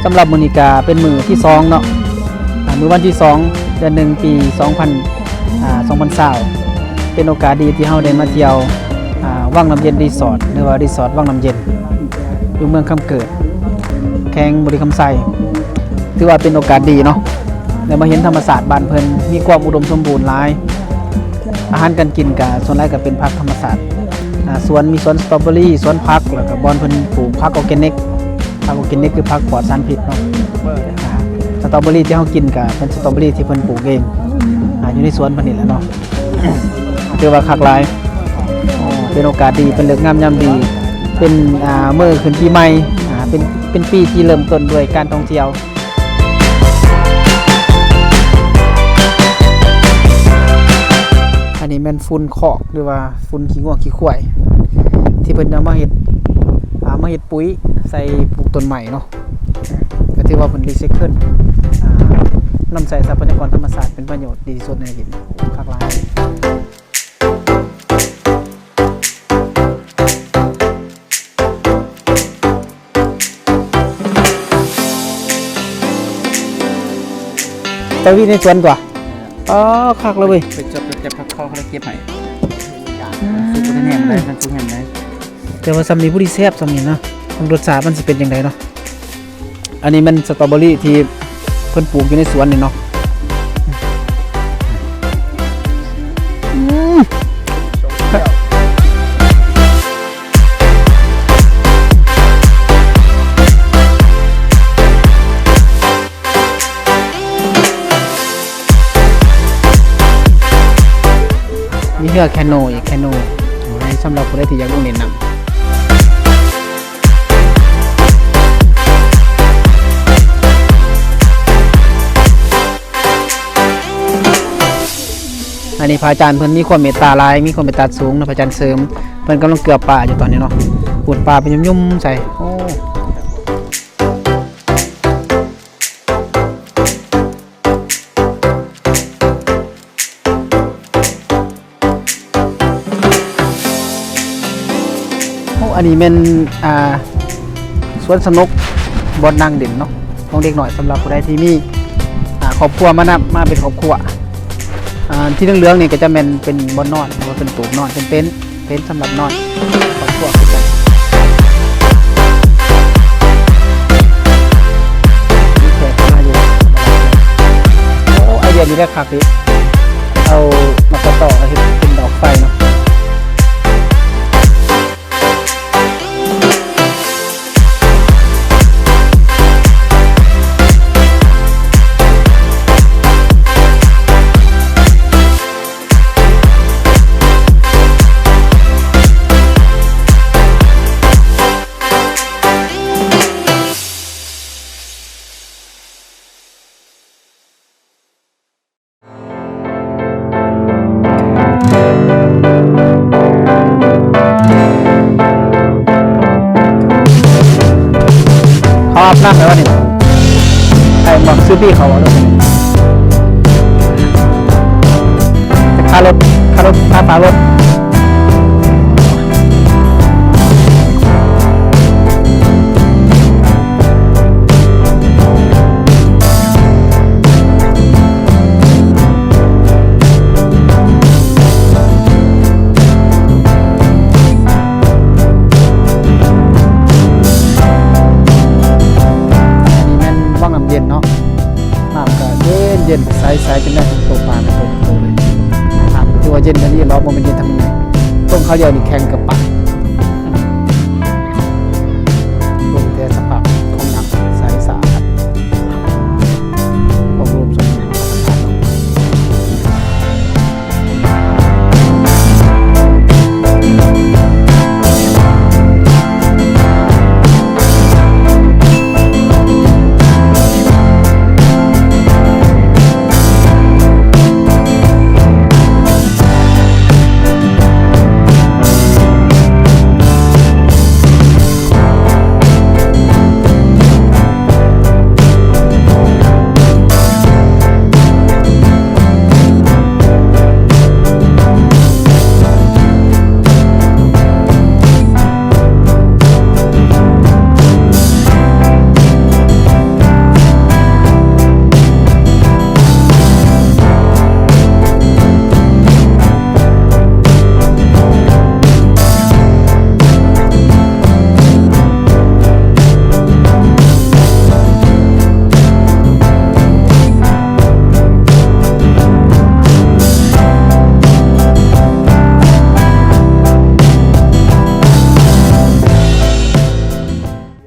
ສຳລັບມື້ນີ້ກະເປັນມື້ທີສອງເນາະ ອາ ມື້ວັນທີສອງ ເດືອນໜຶ່ງ ປີສອງພັນ ອາ ສອງພັນຊາວ ເປັນໂອກາດດີທີ່ເຮົາໄດ້ມາທ່ຽວ ອາ ວັງນ້ຳເຢັນຣີສອດ ຫຼືວ່າຣີສອດວັງນ້ຳເຢັນ ຢູ່ເມືອງຄຳເກີດ ແຂວງບໍລິຄຳໄຊ. ຖືວ່າເປັນໂອກາດດີເນາະ ໄດ້ມາເຫັນທຳມະຊາດບ້ານເພິ່ນ ມີຄວາມອຸດົມສົມບູນຫຼາຍ. ອາຫານການກິນກະສ່ວນຫຼາຍກະເປັນຜັກທຳມະຊາດ ອາ ສວນ ມີສວນສະຕໍເບີຣີ ສວນຜັກ ແລ້ວກະບ່ອນເພິ່ນປູກຜັກອໍແກນິກ ຜັກອໍແກນິກຄືຜັກປອດສານພິດເນາະ ອາ ສະຕໍເບີຣີທີ່ເຮົາກິນກະເປັນສະຕໍເບີຣີທີ່ເພິ່ນປູກເອງ ອາ ຢູ່ໃນສວນເພິ່ນນີ້ແຫຼະເນາະ. ຖືວ່າຄັກຫຼາຍ ເປັນໂອກາດດີ ເປັນເລີກງາມຍາມດີ ເປັນ ອາ ມື້ຂຶ້ນປີໃໝ່ ອາ ເປັນ ເປັນປີທີ່ເລີ່ມຕົ້ນດ້ວຍການທ່ອງທ່ຽວ. ອັນນີ້ແມ່ນຝຸ່ນຄອກ ຫຼືວ່າຝຸ່ນຂີ້ງົວຂີ້ຄວາຍ ທີ່ເພິ່ນເອົາມາເຮັດ ເອົາມາເຮັດປຸ໋ຍໃສ່ປູກຕົ້ນໄມ້ເນາະ ກໍຖືວ່າເພິ່ນຣີໄຊເຄິນ ນຳໃຊ້ຊັບພະຍາກອນທຳມະຊາດເປັນປະໂຫຍດດີທີ່ສຸດໃນອະດີດ. ໂອ້ ຄັກຫຼາຍ. ໄປວິດໃນສວນຕົວະ? ອໍ ຄັກແລ້ວເວີຍ ໄປຈັບ ໄປຈັບຜັກຄອກ ເຂົາເກັບໃຫ້ ອືມ ສຸກບໍ່ທັນແຫ້ງໃດ໋ ມັນສຸກແຫ້ງໃດ໋ ແຕ່ວ່າຊ່ຳນີ້ພໍດີແຊບ ຊ່ຳນີ້ນະ ເບິ່ງລົດຊາດມັນຊິເປັນຈັ່ງໃດເນາະ. ອັນນີ້ແມ່ນສະຕໍເບີຣີທີ່ເພິ່ນປູກຢູ່ໃນສວນນີ້ເນາະ ອືມ ມີເຮືອແຄໂນອີກ ແຄໂນ ໄວ້ສຳລັບຜູ້ໃດທີ່ຢາກລົງຫຼິ້ນນ້ຳ. ອັນນີ້ພະອາຈານເພິ່ນມີຄວາມເມດຕາຫຼາຍ ມີຄວາມເມດຕາສູງເນາະ ພະອາຈານເສີມ ເພິ່ນກຳລັງເກືອປາຢູ່ຕອນນີ້ເນາະ ປູດປາເປັນຫຍຸມໆໃສ່ ໂອ້. ໂອ້ ອັນນີ້ແມ່ນ ອ່າ ສວນສະໜຸກ ບ່ອນນັ່ງຫຼິ້ນເນາະ ຂອງເດັກນ້ອຍ ສຳລັບຜູ້ໃດທີ່ມີ ອ່າ ຄອບຄົວມານຳ ມາເປັນຄອບຄົວ ອ່າ ທີ່ເຫຼືອງໆນີ້ກໍຈະແມ່ນເປັນບ່ອນນອນ ຫຼືວ່າເປັນຕູບນອນ ເປັນເຕັນ ເຕັນສຳລັບນອນ ຄອບຄົວຄືກັນ ມີແຂກມາຢູ່ ໂອ້ ໄອເດຍນີ້ແຫຼະຄັກເດ ເອົາໝາກກະຕໍມາເຮັດເປັນດອກໄຟເນາະ. ເຂົາອາບນ້ຳແລ້ວວະນີ້ ໃສ່ໝວກຊື້ປີ້ເຂົາເອົາໂລດ ຄ່າລົດ ຄ່າລົດ ຄ່າປາລົດ. ອັນນີ້ແມ່ນວັງນ້ຳເຢັນເນາະ ນ້ຳກໍເຢັນໆ ໃສໆ ຈົນໄດ້ເປັນໂຕປາເປັນໂຕເປັນໂຕເລີຍ. ນ້ຳຖືວ່າເຢັນອີ່ຫຼີເນາະ ບໍ່ແມ່ນເຢັນທຳມະດາ ຕົງຂາວດຽວນີ້ແຂງເກືອບປາກ.